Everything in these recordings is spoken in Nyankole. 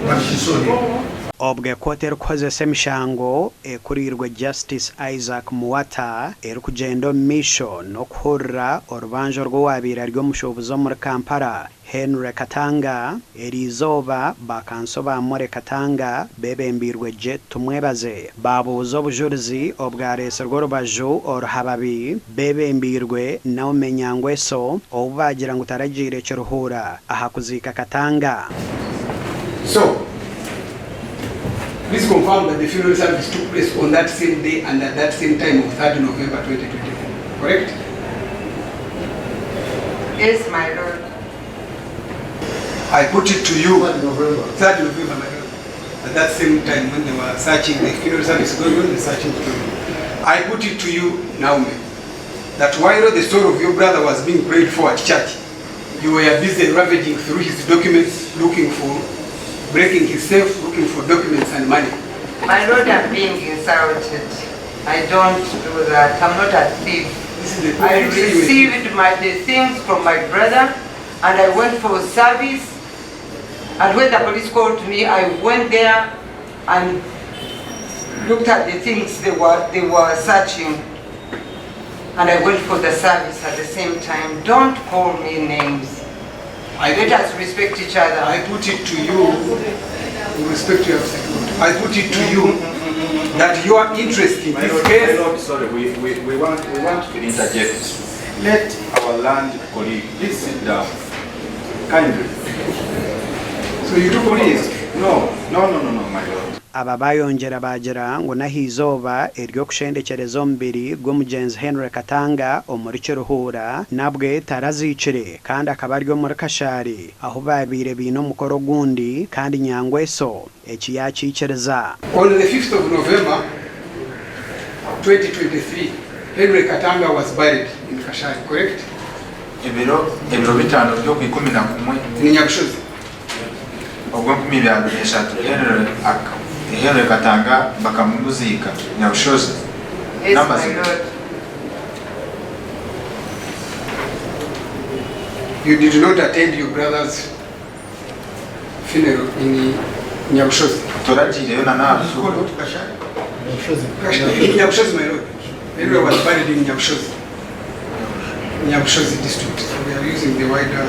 But she saw him. Obwe kooti erikuhozesa emishango ekuriirwe Justice Isaac Muwata erikugyenda omu maisho n'okuhurira orubanja orw'owabaire ari omushuubuzi omuri Kampala, Henry Katanga, eriizooba ba kanso ba Mole Katanga bebembeirwe Jet Tumwebaze baabuuza obujurizi obwareetsirwe orubaju oruhababi bebembeirwe Naume Nyangweso ou baagira ngu taragiire Kiruhura aha kuziika Katanga. So, please confirm that the funeral service took place on that same day and at that same time of 3rd November 2024, correct? Yes, my lord. I put it to you, 3rd November. 3rd November, my lord, at that same time when they were searching, the funeral service going on, the searching going on. I put it to you, Naomi, that while the soul of your brother was being prayed for at church, you were busy ravaging through his documents, looking for, breaking his safe, looking for documents and money. My lord, I'm being insulted. I don't do that. I'm not a thief. This is the I public statement. received the things from my brother and I went for service. And when the police called me, I went there and looked at the things they were searching. And I went for the service at the same time. Don't call me names. Let us respect each other. I put it to you, with respect to your second. I put it to you that your interest in My this lord, case. My lord, sorry, we want to interject. Let our land colleague please sit down. Kindly. So you do Please. No, no, no, no, no, my lord. Aba baayongyera baagira ngu n'ahaizooba ery'okushendekyereza omubiri gw'omugyenzi Henry Katanga omuri Kiruhura nabwe taraziikire kandi akaba ari omuri Kashari ahu baabaire baine omukoro ogundi kandi Nyangweso eki yaakiikiriza. On the 5th of November 2023, Henry Katanga was buried in Kashari, correct? Ebiro ebiro bitaano by'Okwikumi na kumwe. In Nyabushozi. Ogw'enkumi ibiri abiri n'eshatu, Henry Henry Katanga bakamuziika Nyabushozi. Yes, my N'amazima. lord. You did not attend your brother's funeral in Nyabushozi. Toragiireyo na n'aha rufu. Called what, Kashari? Kashari. In Nyabushozi, my lord. Henry was buried in Nyabushozi. Nyabushozi district. So we are using the wider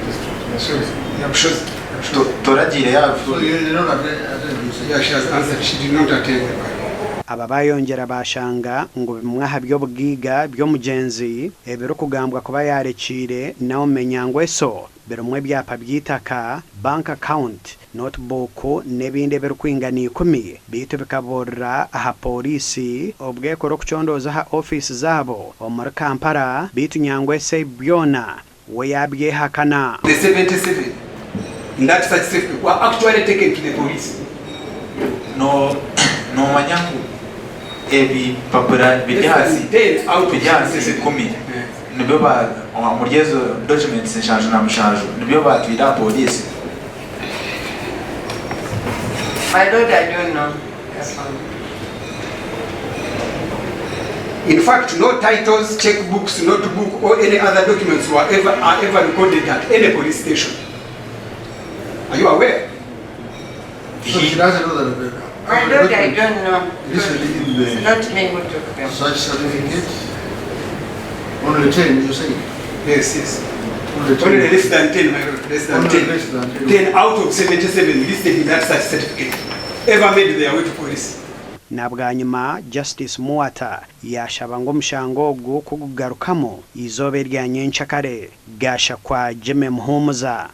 district. So, Nyabushozi. Toragiireyo aha rufu. So you did not attend, you say? Yeah, she has answered. She did not attend the burial. Aba baayongyera baashanga ngu bimwe aha by'obugaiga by'omugyenzi ebirikugambwa kuba yaarekiire Naume Nyangweso birimu ebyapa by'eitaka, bank account, notebook n'ebindi ebirikwingana ikumi beitu bikaburira aha pooriisi obwo ekora okucondooza aha ofiisi zaabo omuri Kampala beitu Nyangweso ebi byona we yaabyehakana. The 77 in that search certificate were actually taken to the police. No, noomanya ngu ebipapura biri Less ahansi than 10 out of biri ahansi 77. ikumi nibyo ba omuri ezo documents 77 nibyo baatwire aha pooriisi. My lord, I don't know. That's all. In fact, no titles, checkbooks, notebook, or any other documents were ever, are ever recorded at any police station. Are you aware? So she doesn't know that the My lord, I don't know. Recently in the It's not me who took them. Such certificate, only 10, you say? Yes. Only 10. Only less than 10, my lord, less than Only 10. less than 10. 10 out of 77 listed in that search certificate ever made their way to police. Na bwanyima Justice Muwata yaashaba ngu omushango ogu ku gugarukamu eizooba erya nyencakare, Gashakwa Jimmy Muhumuza.